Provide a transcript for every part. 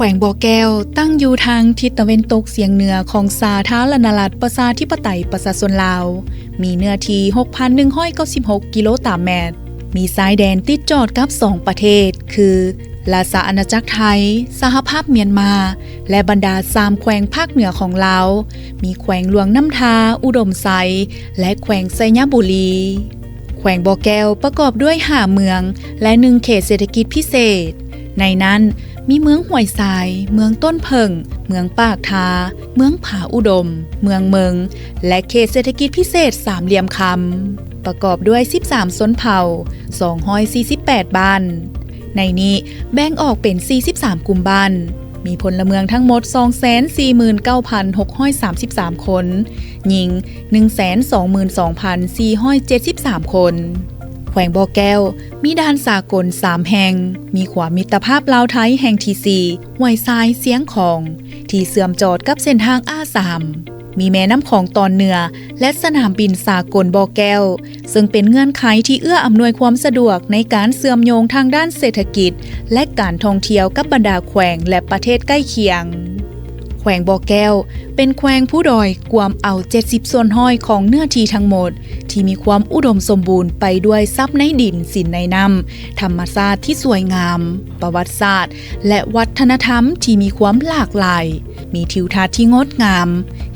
ວງບໍ່ແກ້ວຕັ້ງຢູ່ທາງທິດຕາເວັນຕົກສຽງເໜືອຂອງສາທາລະນະລັດປະຊາທິປະໄຕປະຊາຊົນລາວ, ມີເນື້ອທີ່ ຫົກພັນໜຶ່ງຮ້ອຍເກົ້າສິບຫົກ ກິໂລຕາແມັດ, ມີຊາຍແດນຕິດຈອດກັບສອງປະເທດ ຄື ລາຊະອານາຈັກໄທ, ສະຫະພາບມຽນມາ ແລະ ບັນດາສາມແຂວງພາກເໜືອຂອງລາວ, ມີແຂວງຫຼວງນ້ຳທາ, ອຸດົມໄຊ ແລະ ແຂວງໄຊຍະບູລີ. ແຂວງບໍ່ແກ້ວປະກອບດ້ວຍຫ້າເມືອງ ແລະ ໜຶ່ງເຂດເສດຖະກິດພິເສດ. ໃນນັ້ນມີເມືອງຫ້ວຍຊາຍ, ເມືອງຕົ້ນເຜິ້ງ, ເມືອງປາກທາ, ເມືອງຜາອຸດົມ, ເມືອງເມິງ ແລະ ເຂດເສດຖະກິດພິເສດສາມຫຼ່ຽມຄຳ, ປະກອບດ້ວຍສິບສາມຊົນເຜົ່າ, ສອງຮ້ອຍສີ່ສິບແປດບ້ານ. ໃນນີ້ແບ່ງອອກເປັນສີ່ສິບສາມກຸ່ມບ້ານ, ມີພົນລະເມືອງທັງໝົດສອງແສນສີ່ໝື່ນເກົ້າພັນຫົກຮ້ອຍສາມສິບສາມຄົນ, ຍິງໜຶ່ງແສນສອງໝື່ນສອງພັນສີ່ຮ້ອຍເຈັດສິບສາມຄົນ. ແຂວງບໍ່ແກ້ວມີດ່ານສາກົນສາມແຫ່ງ, ມີຂົວມິດຕະພາບລາວໄທແຫ່ງທີສີ່ ຫ້ວຍຊາຍ-ຊຽງຂອງ ທີ່ເຊື່ອມຈອດກັບເສັ້ນທາງ ອາສາມ, ມີແມ່ນ້ຳຂອງຕອນເໜືອ ແລະ ສະໜາມບິນສາກົນບໍ່ແກ້ວ, ເຊິ່ງເປັນເງື່ອນໄຂທີ່ເອື້ອອຳນວຍຄວາມສະດວກໃນການເຊື່ອມໂຍງທາງດ້ານເສດຖະກິດ ແລະ ການທ່ອງທ່ຽວກັບບັນດາແຂວງ ແລະ ປະເທດໃກ້ຄຽງ. ແຂວງບໍ່ແກ້ວເປັນແຂວງພູດອຍ ກວມເອົາເຈັດສິບສ່ວນຮ້ອຍຂອງເນື້ອທີ່ທັງໝົດ ທີ່ມີຄວາມອຸດົມສົມບູນໄປດ້ວຍຊັບໃນດິນ, ສິນໃນນ້ຳ, ທຳມະຊາດທີ່ສວຍງາມ, ປະຫວັດສາດ ແລະ ວັດທະນະທຳທີ່ມີຄວາມຫຼາກຫຼາຍ, ມີທິວທັດທີ່ງົດງາມ,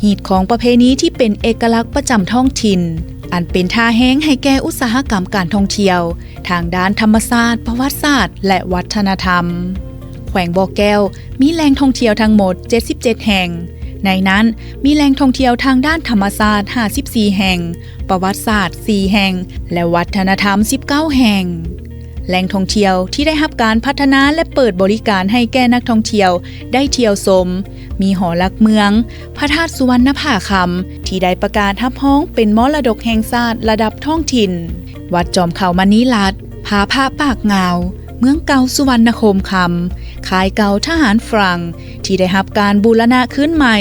ຮີດຄອງປະເພນີທີ່ເປັນເອກະລັກປະຈຳທ້ອງຖິ່ນ, ອັນເປັນທ່າແຮງໃຫ້ແກ່ອຸດສາຫະກຳການທ່ອງທ່ຽວ ທາງດ້ານທຳມະຊາດ, ປະຫວັດສາດ ແລະ ວັດທະນະທຳ. ແຂວງບໍ່ແກ້ວມີແຫຼ່ງທ່ອງທ່ຽວທັງໝົດເຈັດສິບເຈັດແຫ່ງ, ໃນນັ້ນມີແຫຼ່ງທ່ອງທ່ຽວທາງດ້ານທຳມະຊາດຫ້າສິບສີ່ແຫ່ງ, ປະຫວັດສາດສີ່ແຫ່ງ ແລະ ວັດທະນະທຳສິບເກົ້າແຫ່ງ. ແຫຼ່ງທ່ອງທ່ຽວທີ່ໄດ້ຮັບການພັດທະນາ ແລະ ເປີດບໍລິການໃຫ້ແກ່ນັກທ່ອງທ່ຽວໄດ້ທ່ຽວຊົມ ມີຫໍຫຼັກເມືອງ, ພະທາດສຸວັນນະຜາຄຳ ທີ່ໄດ້ປະກາດຮັບຮອງເປັນມໍລະດົກແຫ່ງຊາດລະດັບທ້ອງຖິ່ນ, ວັດຈອມເຂົາມະນີລັດ, ຜາພະປາກງາວ, ເມືອງເກົ່າສຸວັນນະຄົມຄຳ, ຄ້າຍເກົ່າທະຫານຝຣັ່ງ ທີ່ໄດ້ຮັບການບູລະນະຄືນໃໝ່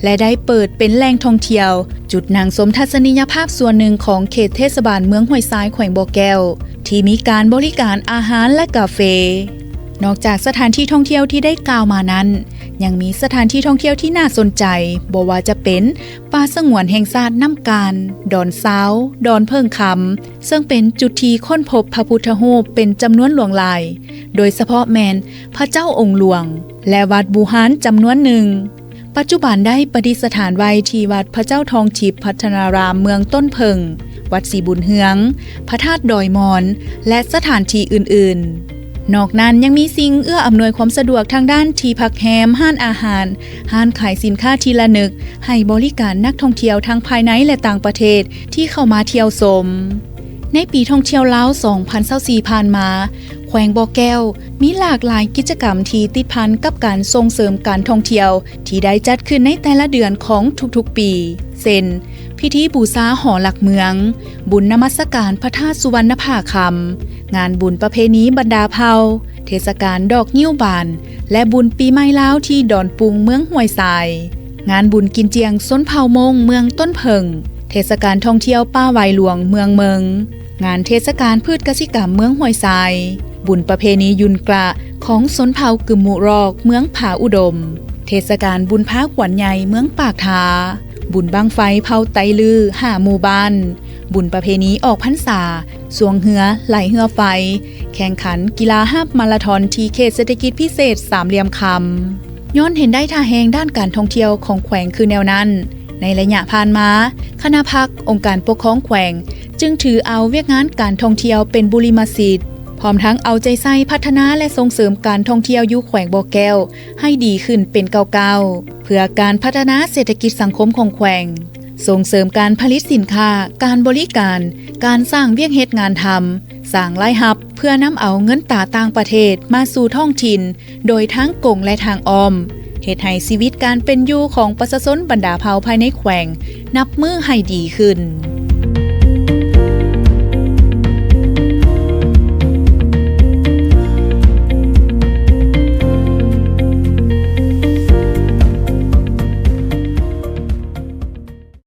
ແລະ ໄດ້ເປີດເປັນແຫຼ່ງທ່ອງທ່ຽວ, ຈຸດນັ່ງຊົມທັດສະນີຍະພາບສ່ວນໜຶ່ງຂອງເຂດເທດສະບານເມືອງຫ້ວຍຊາຍ ແຂວງບໍ່ແກ້ວ ທີ່ມີການບໍລິການອາຫານ ແລະ ກາເຟ. ນອກຈາກສະຖານທີ່ທ່ອງທ່ຽວທີ່ໄດ້ກ່າວມານັ້ນ, ຍັງມີສະຖານທີ່ທ່ອງທ່ຽວທີ່ໜ້າສົນໃຈ, ບໍ່ວ່າຈະເປັນປ່າສະຫງວນແຫ່ງຊາດນ້ຳການ, ດອນຊາວ, ດອນເຜິ້ງຄຳ, ເຊິ່ງເປັນຈຸດທີ່ຄົ້ນພົບພະພຸດທະຮູບເປັນຈຳນວນຫຼວງຫຼາຍ, ໂດຍສະເພາະແມ່ນພະເຈົ້າອົງຫຼວງ ແລະ ວັດບູຮານຈຳນວນໜຶ່ງ. ປັດຈຸບັນໄດ້ປະດິດສະຖານໄວ້ທີ່ວັດພະເຈົ້າທອງທິບພັດທະນາລາມເມືອງຕົ້ນເຜິ້ງ, ວັດສີບຸນເຮືອງ, ພະທາດດອຍມອນ ແລະ ສະຖານທີ່ອື່ນໆ. ນອກນັ້ນຍັງມີສິ່ງເອື້ອອຳນວຍຄວາມສະດວກທາງດ້ານທີ່ພັກແຮມ, ຮ້ານອາຫານ, ຮ້ານຂາຍສິນຄ້າທີ່ລະນຶກ ໃຫ້ບໍລິການນັກທ່ອງທ່ຽວທັງພາຍໃນ ແລະ ຕ່າງປະເທດທີ່ເຂົ້າມາທ່ຽວຊົມ. ໃນປີທ່ອງທ່ຽວລາວສອງພັນຊາວສີ່ຜ່ານມາ, ແຂວງບໍ່ແກ້ວມີຫຼາກຫຼາຍກິດຈະກຳທີ່ຕິດພັນກັບການສົ່ງເສີມການທ່ອງທ່ຽວທີ່ໄດ້ຈັດຂຶ້ນໃນແຕ່ລະເດືອນຂອງທຸກໆປີ, ເຊັ່ນ ພິທີບູຊາຫໍຫຼັກເມືອງ, ບຸນນະມັດສະການພະທາດສຸວັນນະຜາຄຳ, ງານບຸນປະເພນີບັນດາເຜົ່າ, ເທດສະການດອກງິ້ວບານ ແລະ ບຸນປີໃໝ່ລາວທີ່ດອນປຸງເມືອງຫ້ວຍຊາຍ, ງານບຸນກິນຈຽງຊົນເຜົ່າມົ້ງເມືອງຕົ້ນເຜິ້ງ, ເທດສະການທ່ອງທ່ຽວປ່າຫວາຍຫຼວງເມືອງເມິງ, ງານເທດສະການພືດກະສິກຳເມືອງຫ້ວຍຊາຍ, ບຸນປະເພນີຢຸນກະຂອງຊົນເຜົ່າກຶມມຸຣອກເມືອງຜາອຸດົມ, ເທດສະການບຸນພາຂວັນໃຫຍ່ເມືອງປາກທາ, ບຸນບັ້ງໄຟເຜົ່າໄຕລືຫ້າໝູ່ບ້ານ, ບຸນປະເພນີອອກພັນສາ, ຊ່ວງເຮືອ, ໄຫຼເຮືອໄຟ, ແຂ່ງຂັນກິລາຮາບມາລາທອນທີ່ເຂດເສດຖະກິດພິເສດສາມຫຼ່ຽມຄຳ. ຍ້ອນເຫັນໄດ້ທ່າແຮງດ້ານການທ່ອງທ່ຽວຂອງແຂວງຄືແນວນັ້ນ, ໃນໄລຍະຜ່ານມາ, ຄະນະພັກ, ອົງການປົກຄອງແຂວງ ຈຶ່ງຖືເອົາວຽກງານການທ່ອງທ່ຽວເປັນບຸລິມະສິດ, ພ້ອມທັງເອົາໃຈໃສ່ພັດທະນາ ແລະ ສົ່ງເສີມການທ່ອງທ່ຽວຢູ່ແຂວງບໍ່ແກ້ວໃຫ້ດີຂຶ້ນເປັນກ້າວໆ ເພື່ອການພັດທະນາເສດຖະກິດສັງຄົມຂອງແຂວງ, ສົ່ງເສີມການຜະລິດສິນຄ້າ, ການບໍລິການ, ການສ້າງວຽກເຮັດງານທຳ, ສ້າງລາຍຮັບ ເພື່ອນຳເອົາເງິນຕາຕ່າງປະເທດມາສູ່ທ້ອງຖິ່ນ ໂດຍທາງກົງ ແລະ ທາງອ້ອມ, ເຮັດໃຫ້ຊີວິດການເປັນຢູ່ຂອງປະຊາຊົນບັນດາເຜົ່າພາຍໃນແຂວງນັບມື້ໃຫ້ດີຂຶ້ນ.